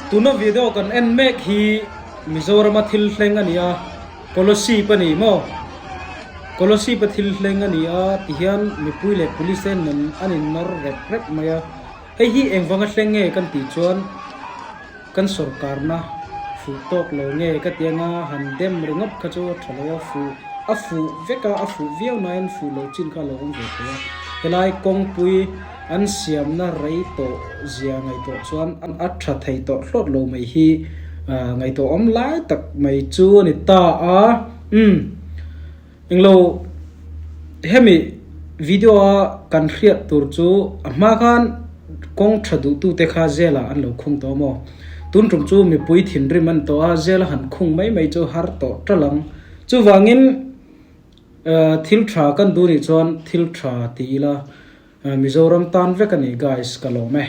Tuna video kan en mek hi Mizorama thil thleng a ni a, Kolosip a ni maw? Kolosip a thil thleng a ni a tihian mipui leh police te an an innawr rep rep mai a, hei hi engvanga thleng nge kan tih chuan Kan sawrkarna fuh tawk lo nge ka ti anga han dem ringawt kha chu a tha lo a, fuh a fuh vek a, a fuh viau nain fuh loh chin kha a lo awm ve thei a. Helai kawngpui an siamna rei tawh zia ngaihtuah chuan a tha thei tawh hlawt lo mai hi ngaihtuah awm lai tak mai chu a ni ta a, umm. Englo hemi video a kan hriat tur chu a hma khan kawng tha duh tu te kha jail ah an lo khung tawh maw? Tun tum chu mipui thinrim an tawh a, jail a han khung mai mai chu har tawh tal ang. Chuvangin thil tha kan duh nih chuan thil tha ti ila Mizoram tan vek a ni guys ka lawm e.